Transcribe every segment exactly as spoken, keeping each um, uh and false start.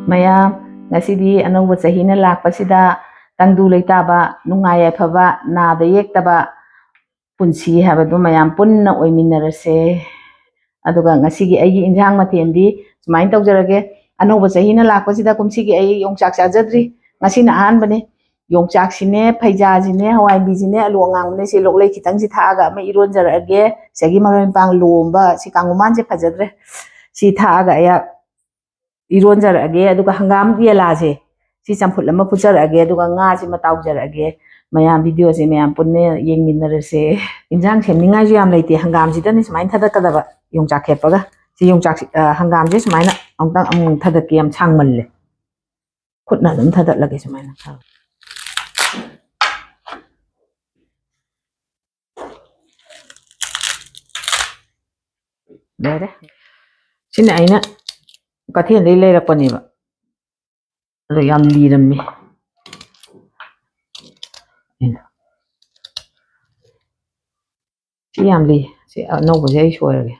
ꯃꯌꯥꯝ, ꯉꯁꯤꯗꯤ ꯑꯅꯧꯕ ꯆꯍꯤꯅ ꯂꯥꯛꯄꯁꯤꯗ ꯇꯪꯗꯨ ꯂꯩꯇꯥꯕ, ꯅꯨꯡꯉꯥꯏ ꯌꯥꯏꯐꯕ, ꯅꯥꯗ ꯌꯦꯛꯇꯕ ꯄꯨꯟꯁꯤ ꯍꯥꯏꯕꯗꯨ ꯃꯌꯥꯝ ꯄꯨꯟꯅ ꯑꯣꯏꯃꯤꯟꯅꯔꯁꯦ꯫ ꯑꯗꯨꯒ ꯉꯁꯤꯒꯤ ꯑꯩꯒꯤ ꯏꯟꯖꯥꯡ ꯃꯊꯦꯜꯗꯤ ꯁꯨꯃꯥꯏꯅ ꯇꯧꯖꯔꯒꯦ꯫ ꯑꯅꯧꯕ ꯆꯍꯤꯅ ꯂꯥꯛꯄꯁꯤꯗ ꯀꯨꯝꯁꯤꯒꯤ ꯑꯩ ꯌꯣꯡꯆꯥꯛ ꯆꯥꯖꯗ꯭ꯔꯤ, ꯉꯁꯤꯅ ꯑꯍꯥꯟꯕꯅꯤ꯫ ꯌꯣꯡꯆꯥꯛꯁꯤꯅꯦ, ꯐꯩꯖꯥꯁꯤꯅꯦ, ꯍꯋꯥꯏꯕꯤꯁꯤꯅꯦ, ꯑꯂꯨ ꯑꯉꯥꯡꯕꯅꯦ, ꯁꯤ ꯂꯣꯛꯂꯩ ꯈꯤꯇꯪꯁꯤ ꯊꯥꯛꯑꯒ ꯑꯃ ꯏꯔꯣꯟꯖꯔꯛꯑꯒꯦ꯫ ꯁꯤꯗꯒꯤ ꯃꯔꯣꯏ ꯃꯄꯥꯡ ꯂꯣꯝꯕ, ꯁꯤ ꯀꯥꯡꯉꯨꯃꯥꯟꯁꯦ ꯐꯖꯗ꯭ꯔꯦ, ꯁꯤ ꯊꯥꯛꯑꯒ ꯑꯩ ꯏꯔꯣꯟꯖꯔꯛꯑꯒꯦ꯫ ꯑꯗꯨꯒ ꯍꯪꯒꯥꯝ ꯌꯦꯂꯥꯁꯦ, ꯁꯤ ꯆꯝꯐꯨꯠ ꯑꯃ ꯐꯨꯠꯆꯔꯛꯑꯒꯦ, ꯑꯗꯨꯒ ꯉꯥꯁꯤꯃ ꯇꯥꯎꯖꯔꯛꯑꯒꯦ꯫ ꯃꯌꯥꯝ ꯚꯤꯗꯤꯑꯣꯁꯦ ꯃꯌꯥꯝ ꯄꯨꯟꯅ ꯌꯦꯡꯃꯤꯟꯅꯔꯁꯦ꯫ ꯏꯟꯖꯥꯡ ꯁꯦꯝꯅꯤꯡꯉꯥꯏꯁꯨ ꯌꯥꯝ ꯂꯩꯇꯦ, ꯍꯪꯒꯥꯝꯁꯤꯗꯅꯤ ꯁꯨꯃꯥꯏꯅ ꯊꯥꯗꯠꯀꯗꯕ꯫ ꯌꯣꯡꯆꯥꯛ ꯈꯦꯠꯄꯒ ꯁꯤ ꯌꯣꯡꯆꯥꯛꯁꯤ, ꯑ, ꯍꯪꯒꯥꯝꯁꯦ ꯁꯨꯃꯥꯏꯅ ꯑꯃꯨꯛꯇꯪ ꯑꯃꯨꯛ ꯊꯥꯗꯠꯀꯦ, ꯌꯥꯝ ꯁꯥꯡꯃꯜꯂꯦ꯫ ꯈꯨꯠꯅ ꯑꯗꯨꯝ ꯊꯥꯗꯠꯂꯒꯦ ꯁꯨꯃꯥꯏꯅ꯫ ꯂꯣꯏꯔꯦ꯫ ꯁꯤꯅ ꯑꯩꯅ ꯀꯩꯊꯦꯜꯗꯒꯤ ꯂꯩꯔꯛꯄꯅꯦꯕ, ꯑꯗꯣ ꯌꯥꯝ ꯂꯤꯔꯝꯃꯤ꯫ ꯁꯤ ꯌꯥꯝ ꯂꯤ꯫ ꯁꯤ ꯑꯅꯧꯕꯁꯦ ꯑꯩ ꯁꯣꯏꯔꯒꯦ꯫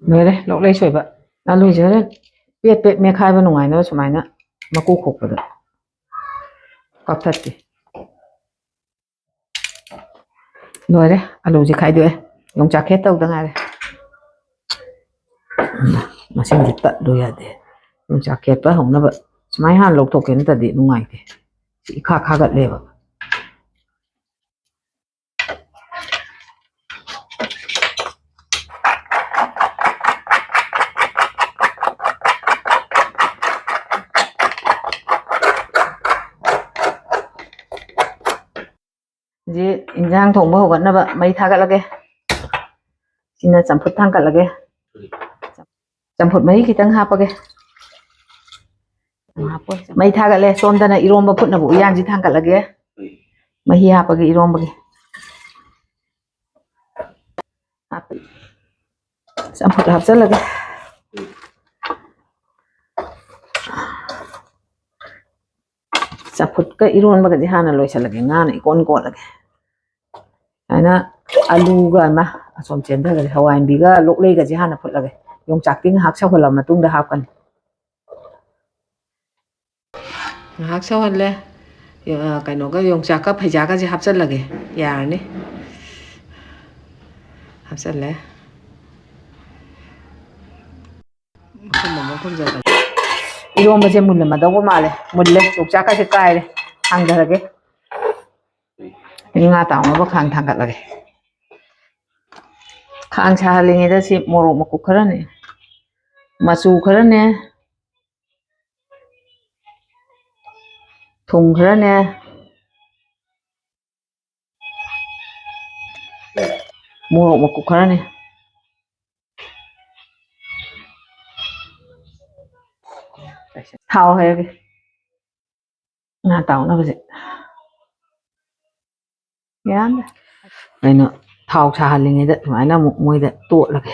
ꯂꯣꯏꯔꯦ, ꯂꯣꯛꯂꯩ ꯁꯣꯏꯕ꯫ ꯑꯂꯨꯁꯦ ꯍꯣꯔꯦꯟ ꯄꯦꯠ ꯄꯦꯠ ꯃꯦꯠꯈꯥꯏꯕ ꯅꯨꯡꯉꯥꯏꯅꯕ ꯁꯨꯃꯥꯏꯅ ꯃꯀꯨ ꯈꯣꯛꯄꯗ ꯀꯛꯊꯠꯀꯦ꯫ ꯂꯣꯏꯔꯦ, ꯑꯂꯨꯁꯦ ꯈꯥꯏꯗꯣꯛꯑꯦ꯫ ꯌꯣꯡꯆꯥꯛ ꯈꯦꯠ ꯇꯧꯗ ꯉꯥꯏꯔꯦ꯫ ꯃꯁꯤꯡꯁꯦ ꯇꯠꯂꯨ ꯌꯥꯗꯦ꯫ ꯌꯣꯡꯆꯥꯛ ꯈꯦꯠꯄ ꯍꯧꯅꯕ ꯁꯨꯃꯥꯏꯅ ꯍꯥꯟꯅ ꯂꯧꯊꯣꯛꯀꯦ, ꯅꯠꯇ꯭ꯔꯗꯤ ꯅꯨꯡꯉꯥꯏꯇꯦ꯫ ꯁꯤ ꯏꯈꯥ ꯈꯥꯒꯠꯂꯦꯕ꯫ ꯍꯧꯖꯤꯛ ꯏꯟꯖꯥꯡ ꯊꯣꯡꯕ ꯍꯧꯒꯠꯅꯕ ꯃꯩ ꯊꯥꯒꯠꯂꯒꯦ꯫ ꯁꯤꯅ ꯆꯝꯐꯨꯠ ꯊꯥꯡꯀꯠꯂꯒꯦ꯫ ꯆꯝꯐꯨꯠ ꯃꯍꯤ ꯈꯤꯇꯪ ꯍꯥꯞꯄꯒꯦ꯫ ꯃꯩ ꯊꯥꯒꯠꯂꯦ꯫ ꯁꯣꯝꯗꯅ ꯏꯔꯣꯝꯕ ꯐꯨꯠꯅꯕ ꯎꯌꯥꯟꯁꯤ ꯊꯥꯡꯒꯠꯂꯒꯦ꯫ ꯃꯍꯤ ꯍꯥꯞꯄꯒꯦ ꯏꯔꯣꯝꯕꯒꯤ꯫ ꯆꯝꯐꯨꯠ ꯍꯥꯞꯆꯜꯂꯒꯦ꯫ ꯆꯝꯐꯨꯠꯀ ꯏꯔꯣꯟꯕꯒꯗꯤ ꯍꯥꯟꯅ ꯂꯣꯏꯁꯤꯜꯂꯒꯦ, ꯉꯥꯅ ꯏꯀꯣꯟ ꯀꯣꯜꯂꯒꯦ꯫ ꯁꯨꯃꯥꯏꯅ ꯑꯂꯨꯒ ꯑꯃ ꯑꯁꯣꯝ ꯆꯦꯟꯊꯈ꯭ꯔꯦ꯫ ꯍꯋꯥꯏꯟꯕꯤꯒ ꯂꯣꯛꯂꯩꯒꯁꯦ ꯍꯥꯟꯅ ꯐꯨꯠꯂꯒꯦ꯫ ꯌꯣꯡꯆꯥꯛꯇꯤ ꯉꯥꯏꯍꯥꯛ ꯁꯧꯍꯜꯂ ꯃꯇꯨꯡꯗ ꯍꯥꯞꯀꯅꯤ꯫ ꯉꯥꯏꯍꯥꯛ ꯁꯧꯍꯜꯂꯦ꯫ ꯌꯣ-, ꯑ, ꯀꯩꯅꯣꯒ, ꯌꯣꯡꯆꯥꯛꯀ ꯐꯩꯖꯥꯒꯁꯦ ꯍꯥꯞꯆꯜꯂꯒꯦ꯫ ꯌꯥꯔꯅꯤ꯫ ꯍꯥꯞꯆꯜꯂꯦ꯫ ꯃꯈꯨꯝ ꯑꯃꯨꯛ ꯈꯨꯝꯖꯜꯂꯒꯦ꯫ ꯏꯔꯣꯝꯕꯁꯦ ꯃꯨꯜꯂꯝꯃꯗꯧꯕ ꯃꯥꯜꯂꯦ꯫ ꯃꯨꯜꯂꯦ꯫ ꯌꯣꯡꯆꯥꯛꯀꯁꯦ ꯀꯥꯏꯔꯦ꯫ ꯊꯥꯡꯗꯔꯒꯦ꯫ ꯑꯩ ꯉꯥ ꯇꯥꯎꯅꯕ ꯈꯥꯡ ꯊꯥꯡꯒꯠꯂꯒꯦ꯫ ꯈꯥꯡ ꯁꯥꯍꯜꯂꯤꯉꯩꯗ ꯁꯤ ꯃꯣꯔꯣꯛ ꯃꯀꯨꯞ ꯈꯔꯅꯦ, ꯃꯆꯨ ꯈꯔꯅꯦ, ꯊꯨꯝ ꯈꯔꯅꯦ, ꯃꯣꯔꯣꯛ ꯃꯀꯨꯞ ꯈꯔꯅꯦ꯫ ꯊꯥꯎ ꯍꯩꯔꯒꯦ꯫ ꯉꯥ ꯇꯥꯎꯅꯕꯁꯦ꯫ ꯌꯥꯝꯅ ꯀꯩꯅꯣ, ꯊꯥꯎ ꯁꯥꯍꯜꯂꯤꯉꯩꯗ ꯁꯨꯃꯥꯏꯅ ꯑꯃꯨꯛ ꯃꯣꯏꯗ ꯇꯣꯠꯂꯒꯦ꯫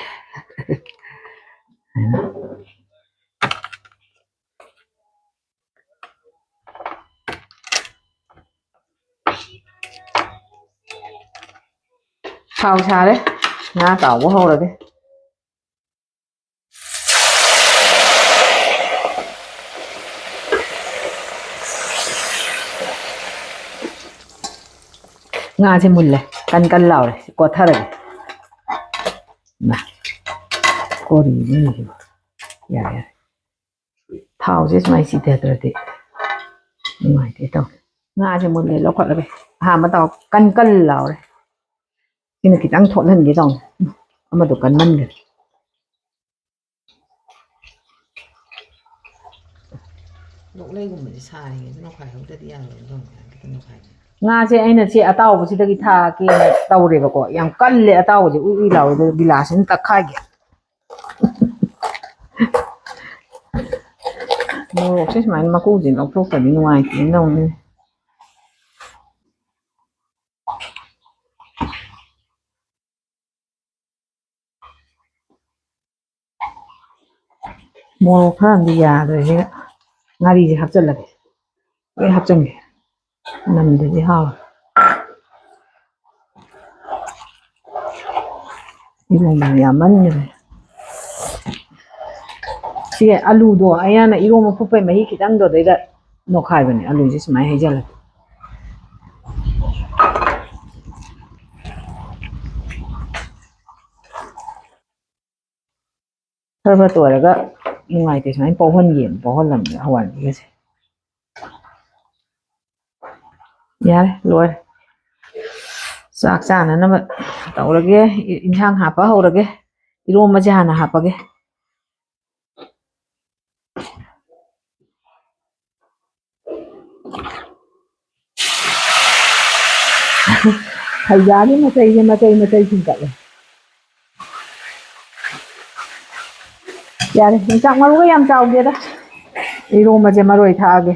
ꯊꯥꯎ ꯁꯥꯔꯦ꯫ ꯉꯥ ꯇꯥꯎꯕ ꯍꯧꯔꯒꯦ꯫ ꯉꯥꯁꯦ ꯃꯨꯜꯂꯦ꯫ ꯀꯟ ꯀꯟ ꯂꯥꯎꯔꯦ꯫ ꯁꯤ ꯀꯣꯠꯊꯔꯒꯦ꯫ ꯏꯃꯥ, ꯀꯣꯔꯤꯅꯦ ꯁꯤꯕꯨ꯫ ꯌꯥꯔꯦ, ꯌꯥꯔꯦ꯫ ꯊꯥꯎꯁꯦ ꯁꯨꯃꯥꯏꯅ ꯆꯤꯊꯗ꯭ꯔꯗꯤ ꯅꯨꯡꯉꯥꯏꯇꯦ ꯇꯧ꯫ ꯉꯥꯁꯦ ꯃꯨꯜꯂꯦ, ꯂꯧꯈꯠꯂꯒꯦ꯫ ꯑꯍꯥꯟꯕ ꯊꯥꯎ ꯀꯟ ꯀꯟ ꯂꯥꯎꯔꯦ꯫ ꯁꯤꯅ ꯈꯤꯇꯪ ꯊꯣꯠꯍꯟꯒꯦ ꯇꯧꯅꯤ꯫ ꯑꯃꯗꯣ ꯀꯟꯃꯟꯈ꯭ꯔꯦ꯫ ꯂꯣꯛꯂꯩꯒꯨꯝꯕꯁꯦ ꯁꯥꯔꯤꯉꯩꯗ ꯅꯣꯏꯈꯥꯏꯍꯧꯗ꯭ꯔꯗꯤ ꯌꯥꯔꯣꯏ꯫ ꯈꯤꯇꯪ ꯅꯣꯏꯈꯥꯏꯒꯦ꯫ ꯉꯥꯁꯦ ꯑꯩꯅ ꯁꯤ ꯑꯇꯥꯎꯕꯁꯤꯗꯒꯤ ꯊꯥꯛꯀꯦꯅ ꯇꯧꯔꯦꯕꯀꯣ꯫ ꯌꯥꯝ ꯀꯜꯂꯦ ꯑꯇꯥꯎꯕꯁꯦ, ꯎꯏ ꯎꯏ ꯂꯥꯎꯋꯦ꯫ ꯑꯗꯨ ꯒꯤꯂꯥꯁꯁꯤꯅ ꯇꯛꯈꯥꯏꯒꯦ꯫ ꯃꯣꯔꯣꯛꯁꯦ ꯁꯨꯃꯥꯏꯅ ꯃꯀꯨꯁꯦ ꯂꯧꯊꯣꯛꯇ꯭ꯔꯗꯤ ꯅꯨꯡꯉꯥꯏꯇꯦꯅ ꯇꯧꯅꯤ꯫ ꯃꯣꯔꯣꯛ ꯈꯔ ꯑꯃꯗꯤ ꯌꯥꯗ꯭ꯔꯦ꯫ ꯁꯤꯒ ꯉꯥꯔꯤꯁꯦ ꯍꯥꯞꯆꯤꯜꯂꯒꯦ꯫ ꯂꯣꯏ ꯍꯥꯞꯆꯤꯟꯒꯦ꯫ ꯅꯝꯗ꯭ꯔꯗꯤ ꯍꯥꯎꯔꯣꯏ꯫ ꯏꯔꯣꯝꯕ ꯌꯥꯝꯃꯟꯈ꯭ꯔꯦ꯫ ꯁꯤ ꯑꯂꯨꯗꯣ ꯑꯩꯅ ꯏꯔꯣꯝꯕ ꯐꯨꯠꯄꯩ ꯃꯍꯤ ꯈꯤꯇꯪꯗꯣ ꯑꯗꯩꯗ ꯅꯣꯛꯈꯥꯏꯕꯅꯦ꯫ ꯑꯂꯨꯁꯦ ꯁꯨꯃꯥꯏꯅ ꯍꯩꯖꯜꯂꯦ꯫ ꯈꯔ ꯈꯔ ꯇꯣꯏꯔꯒ ꯅꯨꯡꯉꯥꯏꯇꯦ, ꯁꯨꯃꯥꯏꯅ ꯄꯧꯍꯟꯒꯦꯅ ꯄꯧꯍꯜꯂꯝꯕꯅꯦ ꯍꯋꯥꯏ ꯃꯍꯤꯒꯁꯦ꯫ ꯌꯥꯔꯦ, ꯂꯣꯏꯔꯦ꯫ ꯆꯥꯛ ꯆꯥꯅꯅꯕ ꯇꯧꯔꯒꯦ꯫ ꯏ-, ꯏꯟꯁꯥꯡ ꯍꯥꯞꯄ ꯍꯧꯔꯒꯦ꯫ ꯏꯔꯣꯝꯕꯁꯦ ꯍꯥꯟꯅ ꯍꯥꯞꯄꯒꯦ꯫ ꯍꯩꯖꯥꯒꯤ ꯃꯆꯩꯁꯦ ꯃꯆꯩ ꯃꯆꯩ ꯆꯤꯡꯈꯠꯂꯦ꯫ ꯌꯥꯔꯦ, ꯌꯣꯡꯆꯥꯛ ꯃꯔꯨꯒ ꯌꯥꯝ ꯆꯥꯎꯗꯦꯗ꯫ ꯏꯔꯣꯝꯕꯁꯦ ꯃꯔꯣꯏ ꯊꯥꯛꯑꯒꯦ꯫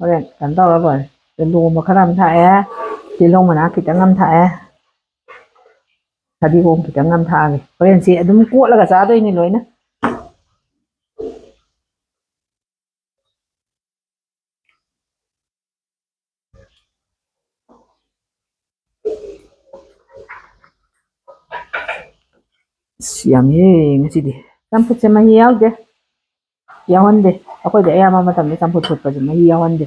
ꯍꯣꯔꯦꯟ ꯀꯩꯅꯣ ꯇꯧꯔ ꯂꯣꯏꯔꯦ꯫ ꯂꯣꯝꯕ ꯈꯔ ꯑꯃ ꯊꯥꯛꯑꯦ, ꯇꯤꯜꯍꯧ ꯃꯅꯥ ꯈꯤꯇꯪ ꯑꯃ ꯊꯥꯛꯑꯦ, ꯐꯗꯤꯒꯣꯝ ꯈꯤꯇꯪ ꯑꯃ ꯊꯥꯛꯑꯒꯦ꯫ ꯍꯣꯔꯦꯟꯁꯦ ꯑꯗꯨꯝ ꯀꯣꯠꯂꯒ ꯆꯥꯗꯣꯏꯅꯤ ꯂꯣꯏꯅ꯫ ꯑꯁ, ꯌꯥꯝꯃꯤꯍꯦ ꯉꯁꯤꯗꯤ꯫ ꯆꯝꯐꯨꯠꯁꯦ ꯃꯍꯤ ꯌꯥꯎꯗꯦ, ꯌꯥꯎꯍꯟꯗꯦ꯫ ꯑꯩꯈꯣꯏꯗꯤ ꯑꯌꯥꯝꯕ ꯃꯇꯝꯗ ꯆꯝꯐꯨꯠ ꯐꯨꯠꯄꯁꯦ ꯃꯍꯤ ꯌꯥꯎꯍꯟꯗꯦ,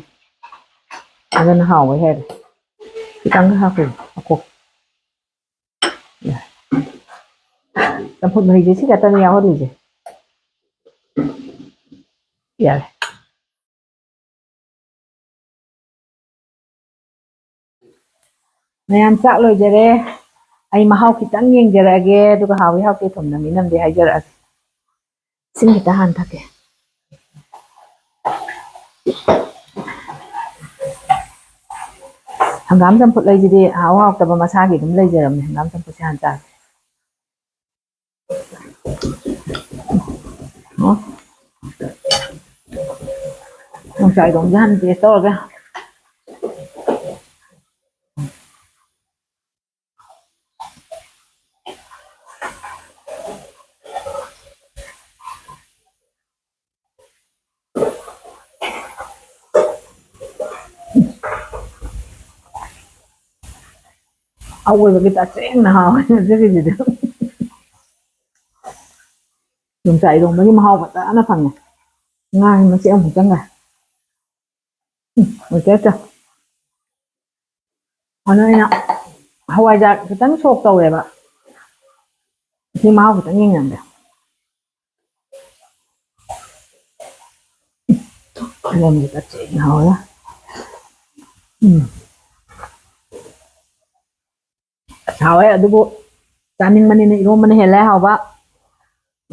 ꯑꯗꯨꯅ ꯍꯥꯎꯋꯦ ꯍꯥꯏꯔꯦ꯫ ꯈꯤꯇꯪꯒ ꯍꯥꯞꯄꯦ, ꯃꯈꯣꯛ꯫ ꯆꯝꯐꯨꯠ ꯃꯍꯤꯁꯦ ꯁꯤ ꯈꯛꯇꯅꯤ ꯌꯥꯎꯍꯜꯂꯤꯁꯦ꯫ ꯌꯥꯔꯦ꯫ ꯃꯌꯥꯝ ꯆꯥꯛ ꯂꯣꯏꯖꯔꯦ꯫ ꯑꯩ ꯃꯍꯥꯎ ꯈꯤꯇꯪ ꯌꯦꯡꯖꯔꯛꯑꯒꯦ, ꯑꯗꯨꯒ ꯍꯥꯎꯏ ꯍꯥꯎꯇꯦ ꯊꯨꯝ ꯅꯝꯃꯤ ꯅꯝꯗꯦ ꯍꯥꯏꯖꯔꯛꯑꯒꯦ꯫ ꯏꯁꯤꯡ ꯈꯤꯇꯪ ꯍꯥꯟꯅ ꯊꯛꯀꯦ꯫ ꯍꯪꯒꯥꯝ ꯆꯝꯐꯨꯠ ꯂꯩꯁꯤꯗꯤ ꯍꯥꯎ ꯍꯥꯎꯇꯕ ꯃꯁꯥꯒꯤ ꯑꯗꯨꯝ ꯂꯩꯖꯔꯕꯅꯦ꯫ ꯍꯪꯒꯥꯝ ꯆꯝꯐꯨꯠꯁꯦ ꯍꯥꯟꯅ ꯆꯥꯒꯦ꯫ ꯑꯣ꯫ ꯌꯣꯡꯆꯥꯛ ꯏꯔꯣꯝꯕꯁꯦ ꯍꯥꯟꯅ taste ꯇꯧꯔꯒꯦ꯫ ꯑꯋꯣꯏꯕꯒꯤ ꯇꯁꯦꯡꯅ ꯍꯥꯎꯋꯦ ꯉꯁꯤꯒꯤꯁꯤꯗꯤ꯫ ꯌꯣꯡꯆꯥꯛ ꯏꯔꯣꯝꯕꯒꯤ ꯃꯍꯥꯎ ꯐꯖꯅ ꯐꯪꯉꯦ꯫ ꯉꯥꯒꯤ ꯃꯆꯦꯠ ꯑꯃꯈꯛꯇꯪꯒ꯫ ꯎꯝ, ꯑꯣꯏꯇꯦ, ꯑꯣꯏꯇꯦ꯫ ꯑꯗꯣ ꯑꯩꯅ ꯍꯋꯥꯏꯖꯥꯔ ꯈꯤꯇꯪ ꯁꯣꯛ ꯇꯧꯋꯦꯕ꯫ ꯁꯤ ꯃꯍꯥꯎ ꯈꯤꯇꯪ ꯌꯦꯡꯉꯝꯒꯦ꯫ ꯏꯔꯣꯝꯕꯁꯦ ꯐꯖꯅ ꯍꯥꯎꯔꯦ꯫ ꯎꯝ꯫ ꯍꯥꯎꯋꯦ, ꯑꯗꯨꯕꯨ ꯆꯥꯅꯤꯡꯕꯅꯤꯅ ꯏꯔꯣꯝꯕꯅ ꯍꯦꯜꯂꯦ ꯍꯥꯎꯕ꯫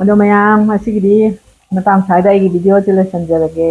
ꯑꯗꯣ ꯃꯌꯥꯝ, ꯉꯁꯤꯒꯤꯗꯤ ꯃꯇꯥꯡ ꯁ꯭ꯋꯥꯏꯗ ꯑꯩꯒꯤ video ꯁꯦ ꯂꯣꯏꯁꯤꯟꯖꯔꯒꯦ꯫